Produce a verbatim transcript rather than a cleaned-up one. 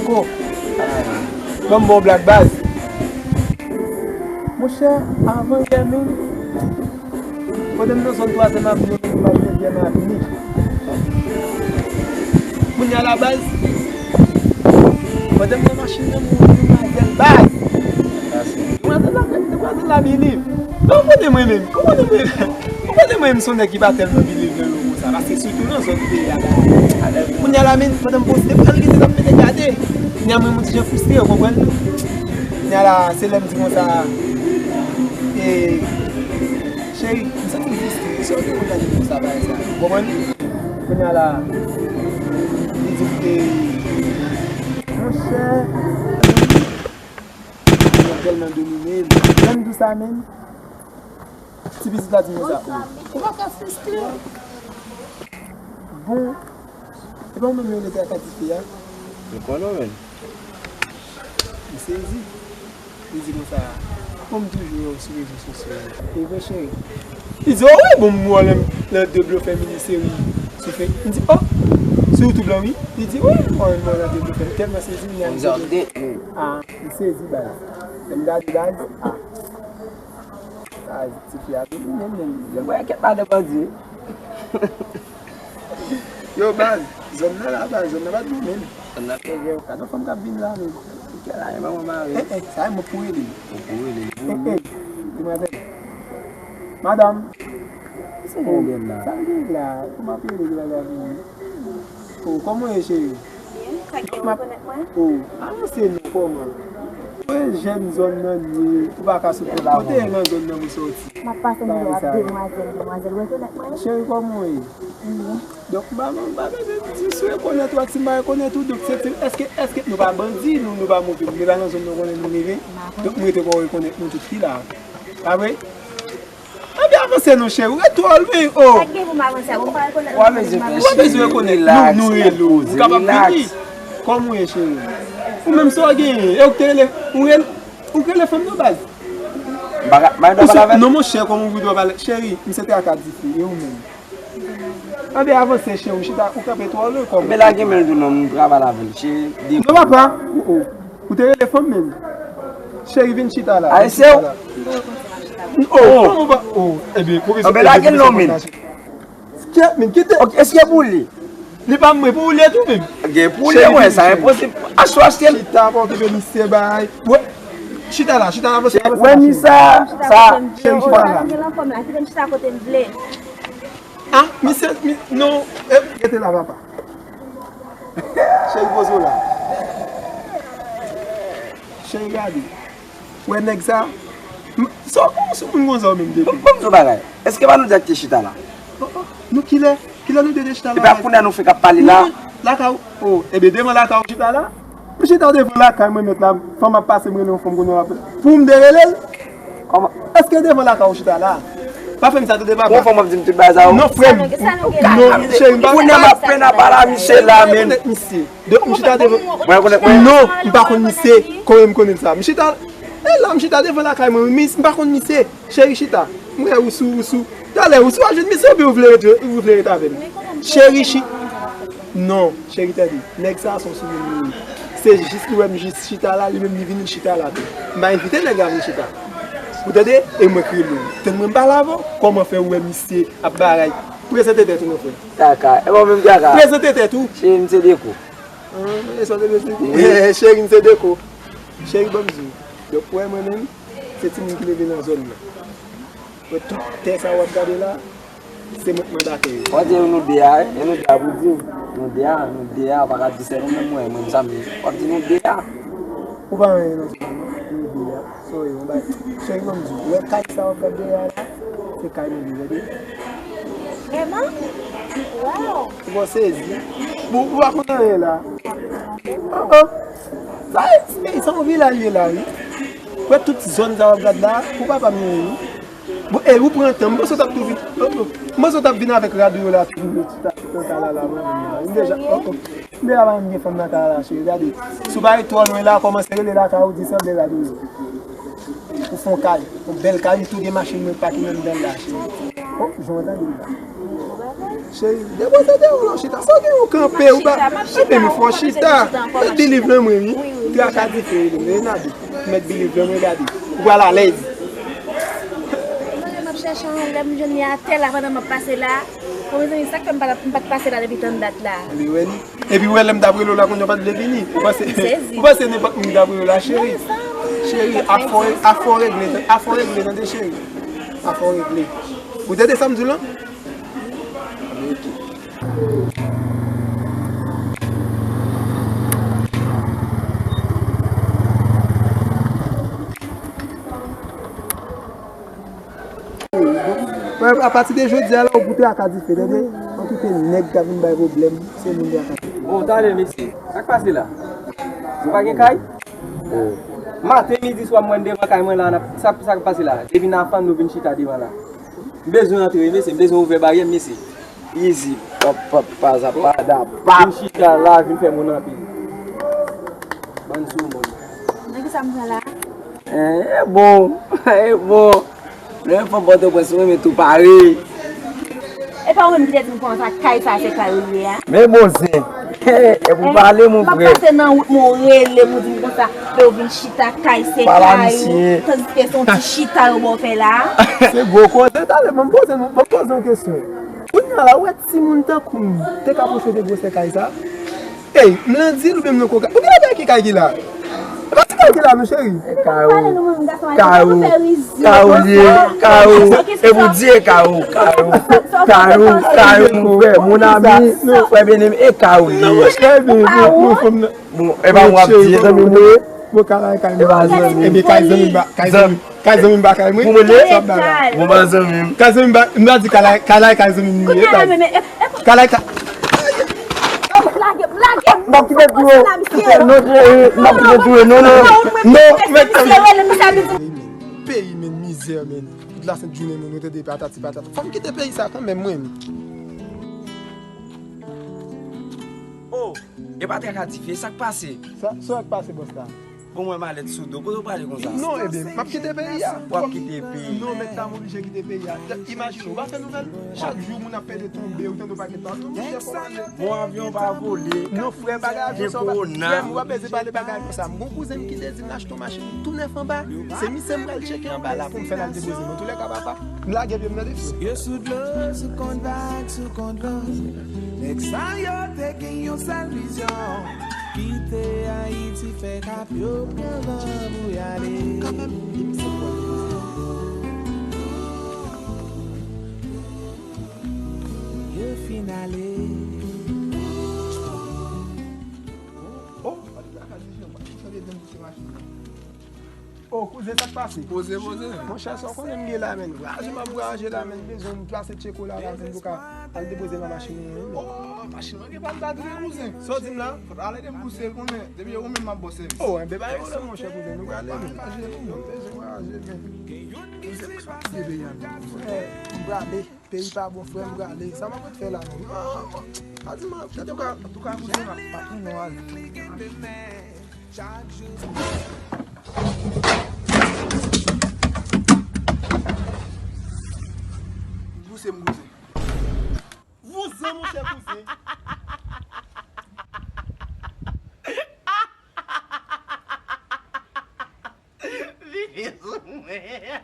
Oh. Ban m bon blag, baz. Monchè, avan yè menm, pandan m nan zòn twazèm avni, m al fè vyè m avni. Kounye a la, baz, pandan m nan machin nan, m wè yon demwazèl, baz. Demwazèl la, demwazèl la believe. Bon, kote mwen menm? Kote mwen menm? Ou konnen mwen menm se yon nèg ki pa tèlman believe nan yo konsa, paske sitou nan zòn peyi a la. Kounye a la menm, pandan m poste, m pral rete, m ap mete gade. Kounye a mwen, m yon ti jan fristre, ou konprann? Kounye a la, se lè m di konsa, e, cheri, m santi m fristre, se ou ki konn gade konsa, bagay sa, ou konprann? Kounye a la, li di, e, monchè, mwen tèlman domine, lè m di sa menm, ti pitit la di m sa, oh, ou pa ka fristre. Bon, e pa ou menm yo rete ak Kadife a? M konnen w menm. M sezi. Li di konsa, kòm toujou wè w sou rezo sosyo yo. E vre, cheri? Li di, oh wi, bon, m wè w nan, nan de blofè mini seri sou Fe-, m di, oh, sou YouTube lan, wi. Li di, wi, m wè w nan de blofè. M tèlman sezi, m nan. Ah, m sezi, baz. Lè m gade, baz, ah. Baz, tifi a tou li menm, menm. Yo, bwè, kèt madan bandi. Yo, baz, zòn nan la, baz, zòn nan pa t bon menm. Zòn nan fè jè, gade yon fanm k ap vin la, menm. Kè la, e manman mare. Eh, eh, sa e mwen pou rele. Ou pou rele. Eh, eh, demwazèl. Madanm. Se yon bèl la. Sa l gen la? Kòman ap rele ki la vini? Oh, kòman w ye, cheri? Byen, sa k gen, ou rekonèt mwen? Oh, avanse non, kòman? Ou e jèn zòn nan ye, ou pa ka sot kote. Kote e nan zòn nan ou soti? M ap pase m di w ap demwazèl, demwazèl, ou rekonèt mwen? Cheri, kòman w ye? Byen. Donk, m pa, m pa bezwen di si w rekonèt ou ak si m pa rekonèt ou, donk se ti, èske, èske nou pa bandi, nou, nou pa move, nou pa nan zòn nou konnen nou leve? Donk, m rete kwè w rekonèt nou tout ki la. Pa vre? Anben avanse non, cheri, ou ret twò lwen, oh. Sa k gen pou m avanse a? Bon, m pa rekonèt nou. Ou pa bezwen rekonèt nou, nou rele w, ou kapab vini. Kòman w ye, cheri? Ou menm sa w genyen, e ou k te rele, ou rele, ou k rele fanm nan, baz. M pa ka, m pa gen dwa pale avè l? Non, monchè, kòman ou gen dwa pale? Cheri, misye te ak Kadife, e ou menm? Anben avanse, cheri, ou chita, ou kanpe twò lwen, kòman? Anben lage men l tou non, m pral pale avè l, cheri. Non, papa, oh, oh. Ou te rele fanm menm? Cheri, vin chita la. Ay, se ou? Oh, kòman pa, oh, ebyen, pwofesè. Anben lage l non, men. Kèt, men, kite. Ok, èske pou li? Li pa mwen, pou li tou menm. Gen pou li, wè, sa enposib. Achte, achte l. Chita, pa okipe misye, bay. Wè, chita la, chita la, avanse, avanse. Wè, mi sa, sa. Cheri, chita la. Gen lanfòm la, kite m chita kote m vle. Ah, misye, mi, non, eh, rete la, papa. Cheri, poze w la. Cheri, gade. Wè nèg sa? M-, sa w konn sou moun konsa w menm depi? Bon, bon, m di w bagay. Èske pa nou di ak te chita la? Oh, oh, nou kilè? Kilè nou te, te chita la? Epi ap kounye a nou fenk ap pale la? Lakay ou? Oh, ebyen devan lakay ou chita la? M chita devan lakay mwen mèt la, fanm ap pase m rele yon fanm kounye a. Pou m te rele l? Kòman? Èske devan lakay ou chita la? Pa fè m sa tande papa. Yon fanm ap di m tout bagay sa yo. Non, frè m. Non, cheri, m pa. Kounye a m ap pèn ap pale a misye la, men. Misye. Donk, m chita devan. Mwen rekonèt mwen. Non, m pa konn misye. Kòman m konnen sa? M chita, e la, m chita devan lakay mwen, wi, m pa konn misye. Cheri, chita. M wè ou sou, ou sou. Talè, ou sou a jwenn misye oubyen ou vle ret, ou vle ret avè m? Cheri, chi-, non, cheri, tande. Nèg sa a se yon sou moun li ye. Se jis li wè m jis chita la, li menm li vin chita la tou. M pa envite nèg la vin chita. Ou tande? E mwen k rele w. Tann mwen pale avè w. Kòman fè ou wè misye ap bagay? Prezante tèt ou, mon frè. Kaka. E bon, menm kaka. Prezante tèt ou. Cheri, m se Deko. Ah, e sa w te bezwen di? Wi. Eh, cheri, m se Deko. Cheri, ban m di w. Donk, ou wè mwen menm, se timoun ki leve nan zòn nan. Mwen tout tè sa w ap gade la, se mwen k mandatè yo. W ap di nou de a, wi. E nou de a pou di w. Nou de a, nou de a, w pa ka di sèl ou menm, mwen, mwen, m sa m ye. W ap di nou de a. Ou pa anyen nan zòn nan, nou de a. Sorry, yon bagay. Cheri, ban m di w, ou wè kay sa w ap gade dèyè a la? Se kay mwen, tande. Vrèman? Wow! Ou pa sezi? Bon, ou pa konn anyen la. Oh, oh. Sa e, sa yon vilaj ye la, wi. Ou wè tout zòn sa w ap gade la, pou papa m ye, wi. Bon, e ou pran tan, m panse w t ap tou vin, m panse w t ap vin avèk rad ou yo la, tou vin met tout nan kay la, la, mwen menm la. M deja, oh, oh. M deja pa menm gen fanm nan kay la, cheri, gade. Si w pa ret twò lwen la, kòmanse rele lakay ou, di sanble rad ou yo. Ou fè yon kay, yon bèl kay, m tou gen machin mwen pake nan bèl la, cheri. Oh, jan w tande m la. Cheri, depoze de ou la, chita. Sa w gen ou kanpe, ou pa. Epi m fò chita. Mèt Believe lan mwen, wi. Traka dife, wi, Renade. Mèt Believe lan mwen, gade. Ou pral alèz. Mwen menm ap chèche yon lè m jwenn li atè la pandan m ap pase la. Bon, mezanmi, sa k fè m pa t ap, m pa t pase la depi tann dat la. Epi wè li. Epi wè lè m t ap rele w la, kounye a w pa t vle vini. Ou panse, ou panse nenpòt moun ki t ap rele w la, cheri? Cheri, afò, afò regle, afò regle, tande, cheri. Afò regle. Ou tande sa m di w lan? Apati de jodi a la, ou goute ak a dife, tande? Ou kite nèg k ap vin bay pwoblèm, se moun ki ak a dife. Bon, talè, mesye. Sa k pase la? Nou pa gen kay? Maten, midi, swa, m wè n devan kay mwen la, n ap, sa, sa k pase la? Depi n ap fann nou vin chita devan la. M bezwen antre, mesye, m bezwen ouvè baryè m, mesye. Easy. Pap, pap, pa sa, pa da, pap. Vin chita la, vin fè moun anpil. Bann sou moun. Nan ki sa m pran la? Eh, e bon, e bon. Lè fò Pòtoprens, ou renmen tou pare. E pa ou menm ki te di m konsa, kay sa se kay ou ye a? Men bon zen. E pou pale, mon frè. M ap pase nan wout mwen, ou rele m, ou di m konsa, pou w vin chita, kay se kay ou. Tandiske se yon ti chita yo ba w fè la. Se gwo koze, talè, ban m poze nou, ban m poze yon kesyon. Kounye a la, ou wè timoun tankou m te ka posede gwosè kay sa? Ey, m nan dil oubyen m nan koka? Ou gen lè ki kay ki la? E pa ti kay ki la, non, cheri. E kay ou. Kay ou. Kay ou li ye. Kay ou. E pou di e kay ou. Kay ou. Kay ou. Kay ou, mon frè, mon ami, frè byeneme, e kay ou li ye. Bon, e pa w ap di, zanmi m tou. Bon, kay la e kay mwen. E pa zanmi. Ebyen, kay zanmi m ba, kay zanmi m. Kay zanmi m pa kay mwen. Pou mwen li ye? Sa w ap bay la? Bon, ba zanmi m. Kay zanmi m ba, m ta di kay la, kay la e kay zanmi m li ye. Kay la e kay. Lage, lage. M ap kite tou yo. Non, cheri, m ap kite tou yo. Non, non. Non, men. Peyi, men, mizè, men. Tout lasent jounen, men, nou tande patati patata. Fò m kite peyi sa kanmenm, mwen. Oh, e pa traka dife, sa k pase? Sa, sa k pase, bòs la? Bon, mwen malèt sou do. Kote w prale konsa? Non, ebyen, m ap kite peyi a. W ap kite peyi? Non, mèt la, m oblije kite peyi a. Imajine w, w pa fè nouvèl? Chak jou, moun ap pede tonbe, ou tande w pa gen tan. Non, monchè, fò w ale. Bon, avyon pa vole. Non, frè, bagay avyon sa, w pa, frè m, ou pa bezwen pale bagay konsa. M gon kouzen m ki te di m l achte yon machin tou nèf anba. Se misye m pral tcheke anba la pou m fè l al depoze. Nan toulèka, papa, m lage pye m nan defi. Yo sou dlo, sou kont vag, sou kont vag. Nèg sa yo te gen yon sèl vizyon. Kite Ayiti, fè kap yo pran van pou y ale. Yo fin ale. Oh, oh, kouzen, sa k pase? Poze, poze. Monchè, sa w konnen m ye la, menn. Vwayaje m ap vwayaje la, menn. M bezwen m plase tcheko la, la, menn, pou ka al depoze nan machin mwen, menn. Oh, machin mwen gen pa m ta dwe, kouzen. Sa w di m la? Fò ale depoze l, konnen. Depi ou menm m ap ba w sèvis. Oh, enben, pa gen pwoblèm, monchè, kouzen. Nou prale, menn. Vwayaje, menn. Kouzen, sa k pase? Frè, m prale. Peyi pa bon, frè, m prale. Sa m ap ret fè la, menn? Non, pa di m, antouka, antouka, kouzen, m ap, m ap tounen ale. Pouse m, kouzen. Vouzan, monchè, kouzen. Vivi sou mwen.